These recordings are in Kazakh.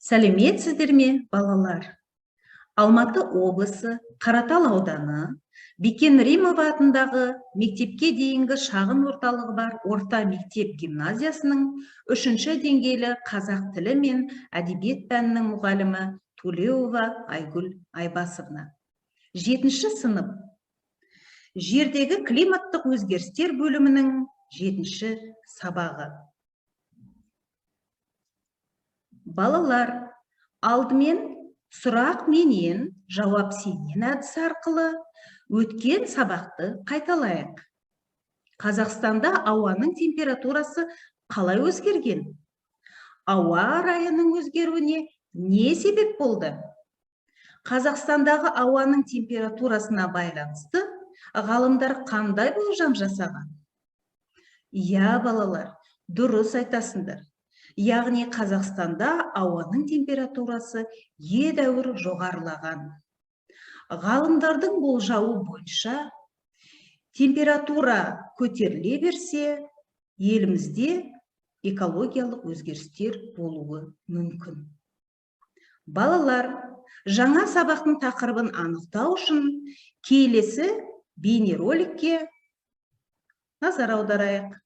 Сәлеметсіздер ме, балалар? Алматы облысы, Қаратал ауданы, Бикен Римова атындағы мектепке дейінгі шағын орталығы бар орта мектеп гимназиясының үшінші деңгейлі қазақ тілі мен әдебиет пәнінің мұғалімі Тулеуова Айгүл Айбасовна. 7-ші сынып. Жердегі климаттық өзгерістер бөлімінің 7-ші сабағы. Балалар, алдымен сұрақ менен, жауап сенен әдісі арқылы өткен сабақты қайталайық. Қазақстанда ауаның температурасы қалай өзгерген? Ауа райының өзгеруіне не себеп болды? Қазақстандағы ауаның температурасына байланысты ғалымдар қандай болжам жасаған? Иә, балалар, дұрыс айтасыңдар. Яғни Қазақстанда ауаның температурасы едәуір жоғарылаған. Ғалымдардың болжауы бойынша температура көтеріле берсе, елімізде экологиялық өзгерістер болуы мүмкін. Балалар, жаңа сабақтың тақырыбын анықтау үшін келесі бейнероликке назар аударайық.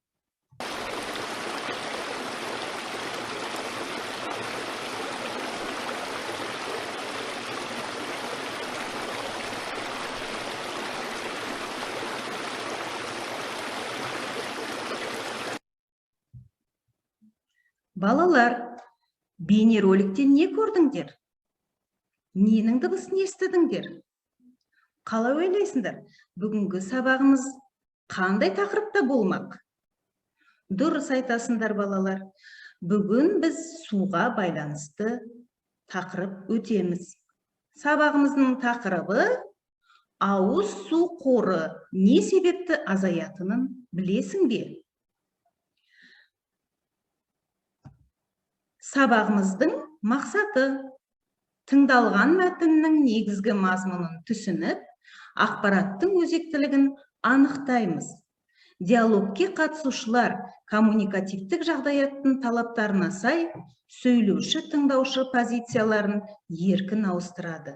Балалар, бейнероликтен не көрдіңдер? Ненің дыбысын естідіңдер? Қалай ойлайсыңдар, бүгінгі сабағымыз қандай тақырыпта болмақ? Дұрыс айтасыңдар, балалар. Бүгін біз суға байланысты тақырып өтеміз. Сабағымыздың тақырыбы ауыз су қоры не себепті азаятынын білесің бе? Сабағымыздың мақсаты тыңдалған мәтіннің негізгі мазмұнын түсініп, ақпараттың өзектілігін анықтаймыз. Диалогке қатысушылар коммуникативтік жағдаяттың талаптарына сай сөйлеуші тыңдаушы позицияларын еркін ауыстырады.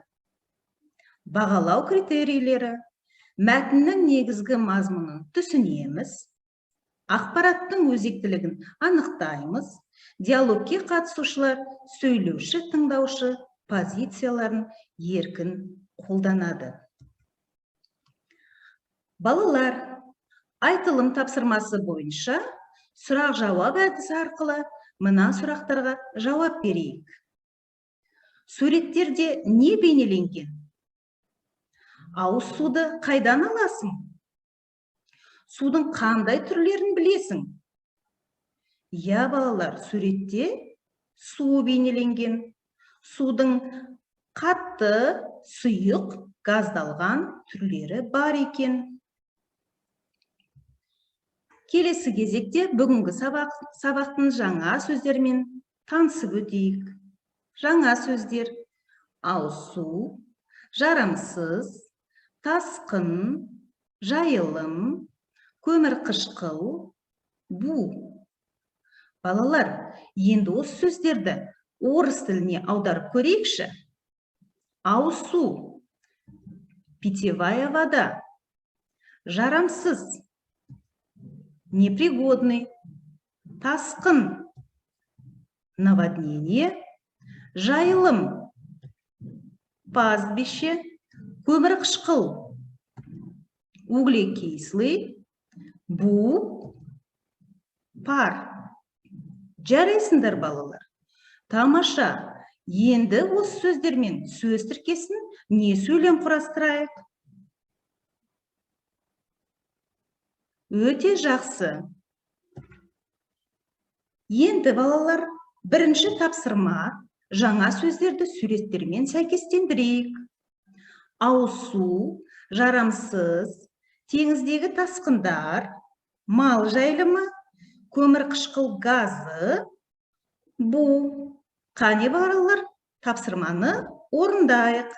Бағалау критерийлері: мәтіннің негізгі мазмұнын түсінеміз, ақпараттың өзектілігін анықтаймыз, диалогке қатысушылар сөйлеуші тыңдаушы позицияларын еркін қолданады. Балалар, айтылым тапсырмасы бойынша сұрақ-жауап әдісі арқылы мына сұрақтарға жауап берейік. Суреттерде не бейнеленген? Ауыз суды қайдан аласың? Судың қандай түрлерін білесің? Иә, балалар, суретте су бейнеленген. Судың қатты, сұйық, газдалған түрлері бар екен. Келесі кезекте бүгінгі сабақтың жаңа сөздерімен танысып өтейік. Жаңа сөздер: ауыз су, жарамсыз, тасқын, жайылым, көмірқышқыл, бу. Балалар, енді осы сөздерді орыс тіліне аударып көрейікші. Ауыз су, питьевая вода, жарамсыз, непригодный, тасқын, наводнение, жайылым, пастбище, көмірқышқыл, углекислый, бу, пар. Жарайсыңдар, балалар. Тамаша. Енді осы сөздермен сөз тіркесін не сөйлем құрастырайық? Өте жақсы. Енді, балалар, бірінші тапсырма жаңа сөздерді суреттермен сәйкестендірейік. Ауыз су, жарамсыз, теңіздегі тасқындар, мал жайылымы, көмірқышқыл газы, бу. Қане, балалар, тапсырманы орындайық.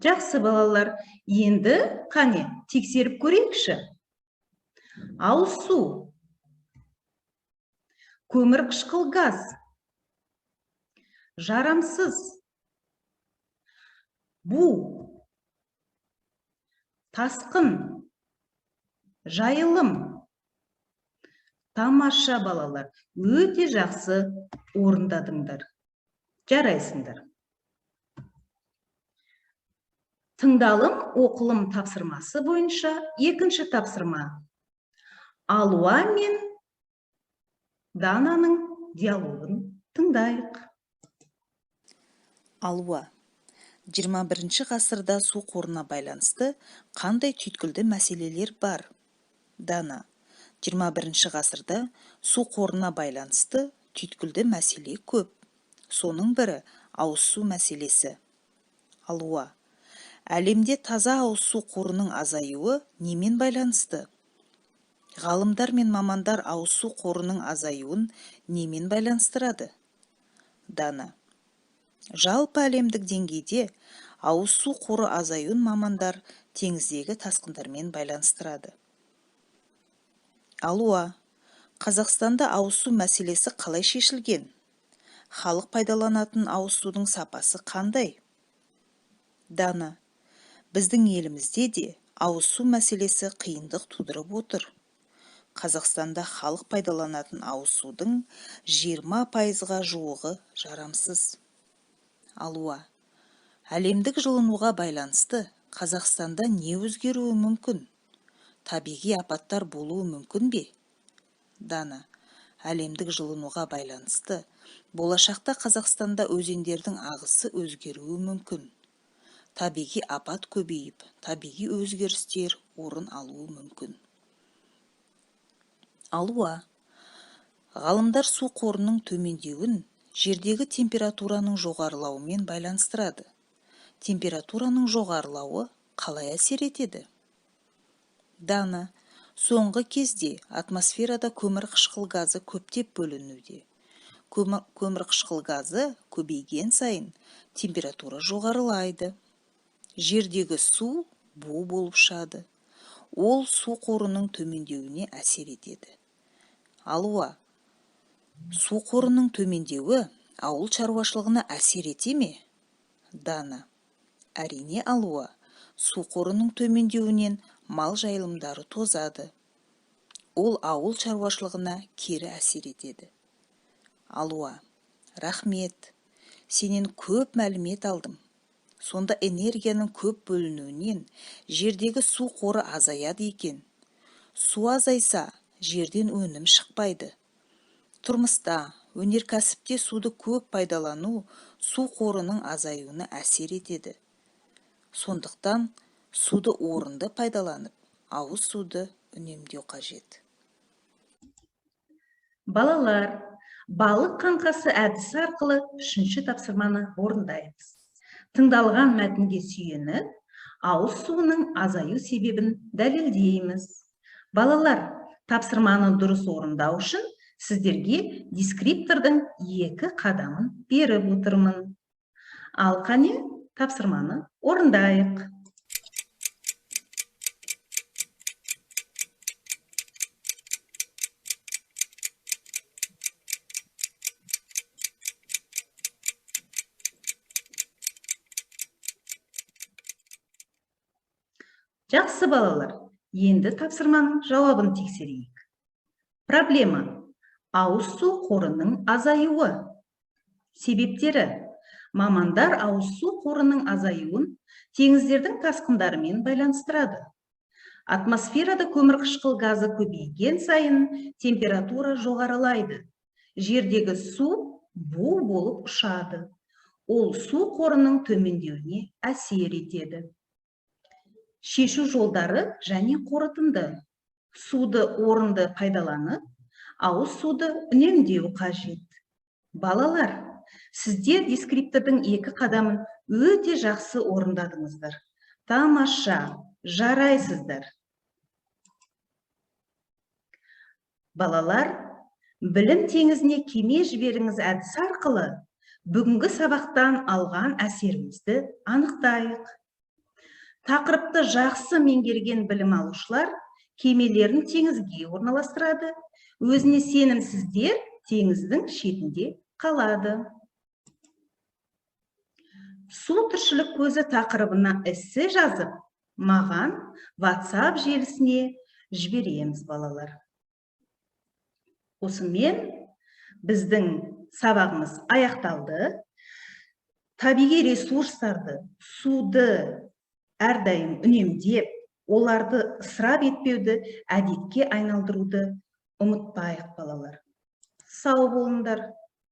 Жақсы, балалар, енді қане, тексеріп көрейікші. Ауыз су, көмірқышқыл газ, жарамсыз, бу, тасқын, жайылым. Тамаша, балалар, өте жақсы орындадыңдар. Жарайсыңдар. Тыңдалым, оқылым тапсырмасы бойынша екінші тапсырма. Алуа мен Дананың диалогын тыңдайық. Алуа, 21 ғасырда су қорына байланысты қандай түйткілді мәселелер бар? Дана, 21 ғасырда су қорына байланысты түйткілді мәселе көп. Соның бірі ауыз су мәселесі. Алуа, әлемде таза ауыз су қорының азаюы немен байланысты? Ғалымдар мен мамандар ауыз су қорының азаюын немен байланыстырады? Дана, жалпы әлемдік деңгейде ауыз су қоры азаюын мамандар теңіздегі тасқындармен байланыстырады. Алуа, Қазақстанда ауыз су мәселесі қалай шешілген? Халық пайдаланатын ауыз судың сапасы қандай? Дана, біздің елімізде де ауыз су мәселесі қиындық тудырып отыр. Қазақстанда халық пайдаланатын ауыз судың 20%-ға жуығы жарамсыз. Алуа, әлемдік жылынуға байланысты Қазақстанда не өзгеруі мүмкін? Табиғи апаттар болуы мүмкін бе? Дана, әлемдік жылынуға байланысты болашақта Қазақстанда өзендердің ағысы өзгеруі мүмкін. Табиғи апат көбейіп, табиғи өзгерістер орын алуы мүмкін. Алуа, ғалымдар су қорының төмендеуін жердегі температураның жоғарылауымен байланыстырады. Температураның жоғарылауы қалай әсер етеді? Дана, соңғы кезде атмосферада көмірқышқыл газы көптеп бөлінуде. Көмірқышқыл газы көбейген сайын температура жоғарылайды. Жердегі су бу болып ұшады. Ол су қорының төмендеуіне әсер етеді. Алуа, су қорының төмендеуі ауыл шаруашылығына әсер ете ме? Дана, әрине, Алуа, су қорының төмендеуінен мал жайылымдары тозады. Ол ауыл шаруашылығына кері әсер етеді. Алуа, рахмет, сенен көп мәлімет алдым. Сонда энергияның көп бөлінуінен жердегі су қоры азаяды екен. Су азайса, жерден өнім шықпайды. Тұрмыста, өнеркәсіпте суды көп пайдалану су қорының азаюына әсер етеді. Сондықтан суды орынды пайдаланып, ауыз суды үнемдеу қажет. Балалар, балық қаңқасы әдісі арқылы үшінші тапсырманы орындаймыз. Тыңдалған мәтінге сүйеніп, ауыз суының азаю себебін дәлелдейміз. Балалар, тапсырманы дұрыс орындау үшін сіздерге дескриптордың 2 қадамын беріп отырмын. Ал қане, тапсырманы орындайық. Жақсы, балалар, енді тапсырманың жауабын тексерейік. Проблема. Ауыз су қорының азаюы. Себептері. Мамандар ауыз су қорының азаюын теңіздердің тасқындарымен байланыстырады. Атмосферада көмірқышқыл газы көбейген сайын температура жоғарылайды. Жердегі су бу болып ұшады. Ол су қорының төмендеуіне әсер етеді. Шешу жолдары және қорытынды. Суды орынды пайдаланып, ауыз суды үнемдеу қажет. Балалар, сіздер дескриптордың 2 қадамын өте жақсы орындадыңыздар. Тамаша, жарайсыздар. Балалар, білім теңізіне кеме жіберіңіз әдісі арқылы бүгінгі сабақтан алған әсерімізді анықтайық. Тақырыпты жақсы меңгерген білім алушылар кемелерін теңізге орналастырады, өзіне сенімсіздер теңіздің шетінде қалады. «Су — тіршілік көзі» тақырыбына эссе жазып, маған WhatsApp желісіне жібереміз, балалар. Осымен біздің сабағымыз аяқталды. Табиғи ресурстарды, суды әрдайым үнемдеп, оларды ысырап етпеуді әдетке айналдыруды ұмытпайық, балалар. Сау болыңдар.